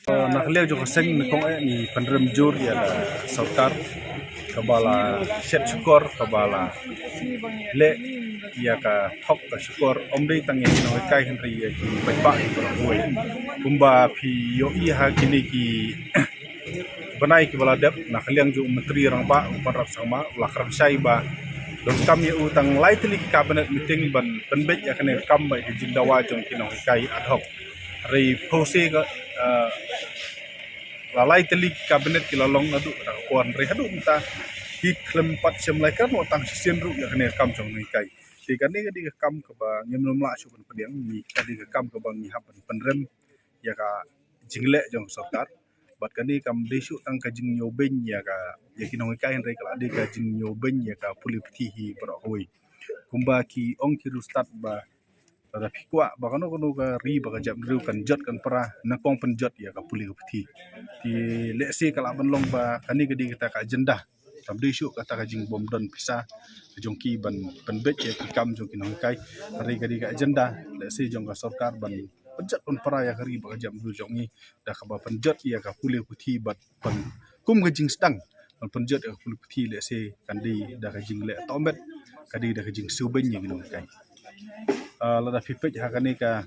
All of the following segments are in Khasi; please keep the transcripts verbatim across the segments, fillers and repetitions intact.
Na ka liang jong ka seng nyngkong eh ngi pynrem jur ïa ka sorkar kaba la shet shukor, kaba la leh ïa ka thok ka shukor, ym dei tang ïa ki nonghikai hynrei ïa ki paidbah hi baroh kawei. Kumba phi ïohi ha kine ki bnai kiba la dep, na ka liang jong u Myntri Rangbah u Conrad Sangma u la kren shai ba donkam ïa u tang lai tylli ki cabinet meeting ban pynbeit ïa kane ka kam ba ïa ka jingdawa jong ki nonghikai ad hoc. Hynrei phewse ka, eh, la lai tylli ki cabinet ki la long naduh kata ka por, hynrei haduh mynta ki khlem pat shym la ïakren tang shisien ruh ïa kane ka kam jong ki nonghikai. Te kane ka dei ka kam kaba ngim lum lah shuh ban pdiang, ngi ka dei ka kam kaba ngi hap ban pynrem ïa ka jingleh jong ka sorkar. Bad kane kam dei shuh tang ka jingñiewbeiñ ïa ka, ïa ki nonghikai hynrei ka la dei ka jingñiewbeiñ ïa ka pule puthi hi baroh kawei. Kumba ki ong ki riewstad ba lada phi kwah ba kano kano ka ri ba ka jaitbynriew kan jot kan pra, nyngkong pynjot ïa ka pule ka puthi. Te lehse ka lah ban long ba kane ka dei kata ka agenda. Kam dei shuh kata ka jingbym don pisa ka jong ki ban pynbeit ïa ki kam jong ki nonghikai. Hynrei ka dei ka agenda lehse jong ka sorkar ban pynjot pynpra ïa ka ri ba ka jaitbynriew jong ngi da kaba pynjot ïa ka pule puthi bad ban kum ka jingsdang ban pynjot ïa ka pule puthi lehse kan dei da ka jingleh tohmet, ka dei da ka jingsiewbeiñ ïa ki nonghikai. Ah, lada phi peit ha kane ka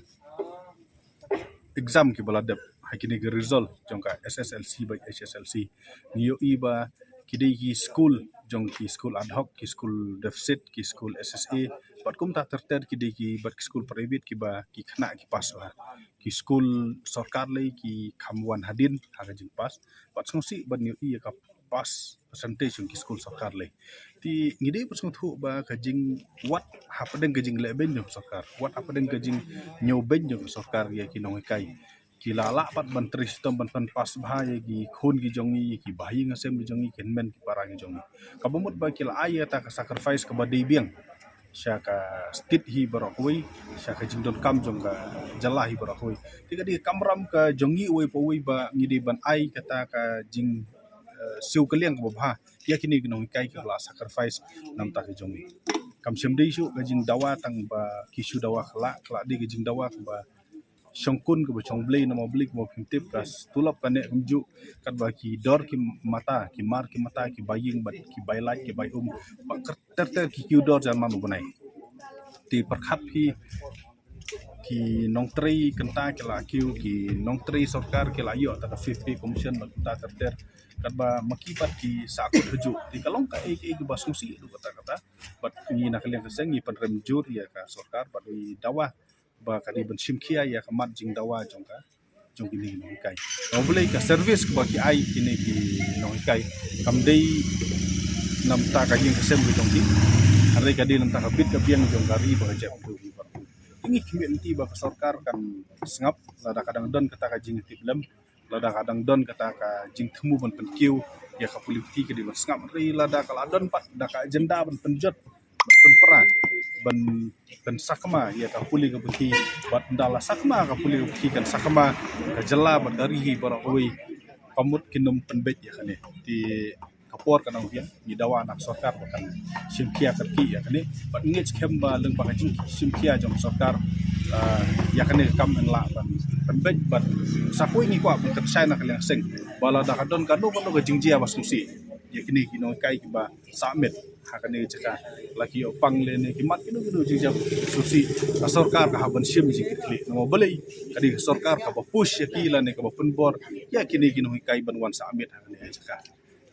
exam kiba la dep, ha kine ki result jong ka S S L C bad H S L C, ngi ïohi ba ki dei ki skul jong ki skul ad hoc, ki skul deficit, ki skul S S A, bad kumta ter ter ki dei ki bad ki skul private kiba ki khynnah ki pass bha. Ki skul sorkar lei ki kham wan hadien ha ka jingpass, bad sngewsih ban ïohi ïa ka pass percentage jong ki skul sorkar lei. Te ngi dei ban sngewthuh ba ka jing, wat hapdeng ka jingleh beiñ jong ka sorkar, wat hapdeng ka jingñiewbeiñ jong ka sorkar ïa ki nonghikai, ki la lah pat ban trei shitom ban pynpass bha ïa ki khun ki jong ngi, ïa ki bahaïing hasem ki jong ngi, ki hynmen ki para ki jong ngi. Kaba mut ba ki la ai ïa kata ka sacrifice kaba dei biang sha ka state hi baroh kawei, sha ka jingdonkam jong ka jylla hi baroh kawei. Te ka dei ka kamram ka jong ngi uwei pa uwei ba ngi dei ban ai kata ka jing, eh, siew kylliang kaba bha ïa kine ki nonghikai kiba la sacrifice na ka bynta ka jong ngi. Kam shym dei shuh ka jingdawa tang ba ki shu dawa khlak, khlak dei ka jingdawa kaba shongkun kaba shongblei, namar balei kumba phim tip ka tulop ka neh kumjuh, katba ki dor ki mata, ki mar ki mata, ki bai ïing bad ki bai light, ki bai um, ba ter ter ki kiew dor jan man u bnai. Te pyrkhat phi, ki nongtrei kynta ki la kiew, ki nongtrei sorkar ki la ïoh kata ka fifty commission bad kata ter ter. Katba ma ki pat ki sahkut hajuh. Te ka long kaei kaei kaba sngewsih haduh katta katta. Bad ngi na ka liang ka seng ngi pynrem jur ïa ka sorkar bad ngi dawa ba ka dei ban shim khia ïa ka mat jingdawa jong ka, jong kine ki nonghikai. Namar balei ka service kaba ki ai kine ki nonghikai kam dei na ka bynta ka ïing ka sem ka jong ki, hynrei ka dei na ka bynta ka bit ka biang jong ka ri bad ka jaitbynriew. Te ngi khmih lynti ba ka sorkar kan sngap lada ka dang don kata ka jingtiplem, lada ka dang don kata ka jingthmu ban pynkiew ïa ka pule puthi, ka dei ban sngap. Hynrei lada ka la don pat da ka agenda ban pynjot, ban pynpra, ban pynsakma ïa ka pule ka puthi, bad ynda la sakma ka pule ka puthi kan sakma ka jylla bad ka ri hi baroh kawei. Ka mut kin ym pynbeit ïa kane. Te ka por ka dang biang, ngi dawa na ka sorkar ba kan shim khia kyrkieh ïa kane. Bad ngi ngeit skhem ba lyngba ka jingshim khia jong ka sorkar, ah, ïa kane ka kam yn lah ban pynbeit bad sa kawei ngi kwah ban kynshai na ka liang seng ba lada ka don kano kano ka jingjia ba sngewsih ïa kine ki nonghikai kiba sah miet ha kane ka jaka, la ki ïoh pang lane ki mad kino kino jingjia sngewsih, ka sorkar ka hap ban shim jingkitkhlieh. Namar balei? Ka dei ka sorkar kaba push ïa ki lane kaba pynbor ïa kine ki nonghikai ban wan sah miet ha kane ka jaka.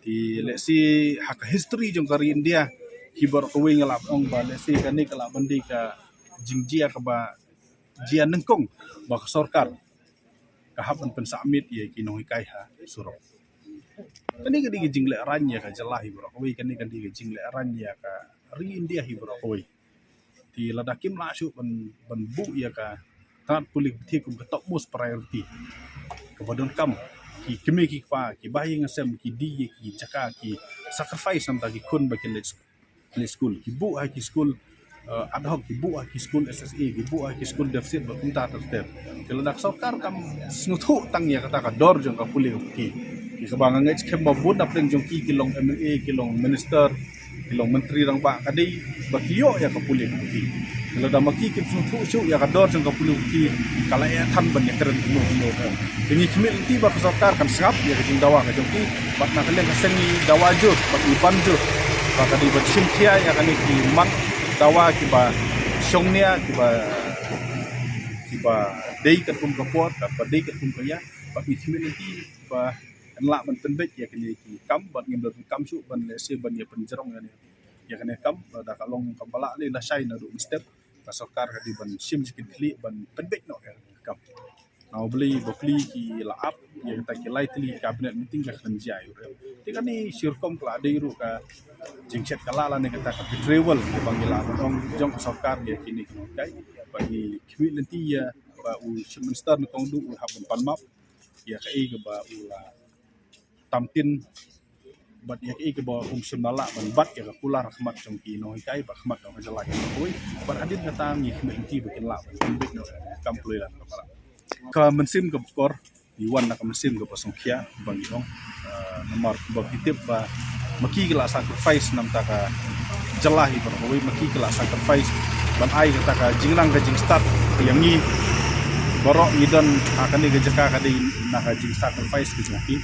Lehse ha ka history jong ka ri India hi baroh kawei nga lah ban ong ba lehse kane ka lah ban dei ka jingjia kaba jia nyngkong ba ka sorkar ka hap ban pynsahmiet ïa ki nonghikai ha surok. Kane ka dei ka jinglehraiñ ïa ka jylla hi baroh kawei, kane ka dei ka jinglehraiñ ïa ka ri India hi baroh kawei. Te lada kim lah shuh ban, ban buh ïa ka tnat pule puthi kum ka topmost priority kaba donkam ki kmie ki kpa, ki bahaïing hasem, ki die ïa ki jaka, ki sacrifice namar ki khun ba kin leit, kin leit skul, ki buh ha ki skul uh, ad hoc, ki buh ha ki skul S S A, ki buh ha ki skul deficit bad kumta ter ter. Te lada ka sorkar kam sngewthuh tang ïa kata ka dor jong ka pule ka puthi, ïa kaba nga ngeit skhem ba bun na pdeng jong ki, ki long M L A, ki long minister, ki long myntri rangbah, ka dei ba ki ïoh ïa ka pule ka puthi. Te lada ma ki kim sngewthuh shuh ïa ka dor jong ka pule ka puthi, ka la ïa than ban ïa kren kumno kumno. Te ngi khmih lynti ba ka sorkar kan sngap ïa ka jingdawa ka jong ki, bad na ka liang ka seng ngi dawa jur bad ngi ban jur ba ka dei ban shim khia ïa kane ki mat dawa kiba shongnia, kiba, kiba dei katkum ka por, kiba dei katkum ka ïa, bad ngi khmih lynti ba kan lah ban pynbeit ïa kane ki kam, bad ngim donkam shuh ban lehse ban ïa pynjrong ïa kane, ïa kane kam, lada ka long kaba lah lei lashai naduh mynstep, ka sorkar ka dei ban shim jingkitkhlieh ban pynbeit noh ïa kane ka kam. Naba lei ba plie ki la ap ïa kata ki lai tylli cabinet meeting ka khlem jia ïa u rem. Te kane shi rukom ka la dei ruh ka jingchet ka la lane kata ka betrayal kaba ngi lah ban ong jong ka sorkar ïa kine ki nonghikai. Ba ngi khmih lynti ïa ba u Chief Minister nyngkong duh u hap ban pan map ïa kaei kaba u la tam tin bad ïa kaei kaba um shym la lah ban bat ïa ka kular ha khmat jong ki nonghikai bad ha khmat jong ka jylla hi baroh kawei. Bad hadien kata ngi khmih lynti ba kin lah ban pynbeit noh ïa ka kam pule lane ka balang. Ka mynsiem kaba kor ngi wan na ka mynsiem kaba sngewkhia ba ngi ong, ah, namar ba ki tip ba ma ki ki la sacrifice namar ka jylla hi baroh kawei, ma ki ki la sacrifice ban ai kata ka jingnang ka jingstad ïa ngi baroh ngi don ha kane ka jaka ka dei na ka jingsacrifice ka jong ki.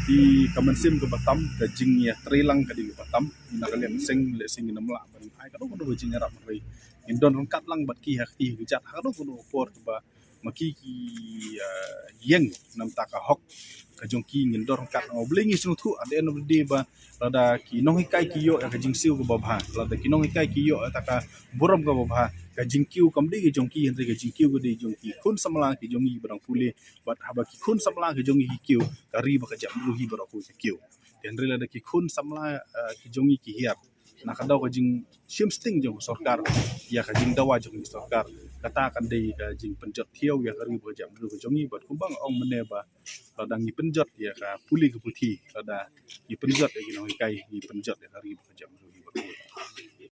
Te ka mynsiem kaba tam, ka jingïatreilang ka dei kaba tam. Na ka liang seng lehse ngin ym lah ban ai kano kano ka jingïarap hynrei ngin don ryngkat lang bad ki ha kti ha kjat ha kano kano ka por kaba ma ki ki, ah, ïeng namar ka hok ka jong ki, ngin don ryngkat. Naba lei ngi sngewthuh at the end of the day ba lada ki nonghikai ki ïoh ïa ka jingsiew kaba bha, lada ki nonghikai ki ïoh ïa kata ka burom kaba bha, ka jingkiew kam dei ka jong ki hynrei ka jingkiew ka dei jong ki khun samla ki jong ngi ba dang pule. Bad haba ki khun samla ki jong ngi ki kiew, ka ri bad ka jaitbynriew hi baroh kawei ka kiew. Te hynrei lada ki khun samla, ah, ki jong ngi ki hiar na ka daw ka jingshim sting jong ka sorkar ïa ka jingdawa jong ka sorkar, kata kan dei ka jingpynjot thiaw ïa ka ri bad ka jaitbynriew ka jong ngi. Bad kumba nga ong mynne ba lada ngi pynjot ïa ka pule ka puthi, lada ngi pynjot ïa ki nonghikai, ngi pynjot ïa ka ri bad ka jaitbynriew hi baroh kawei.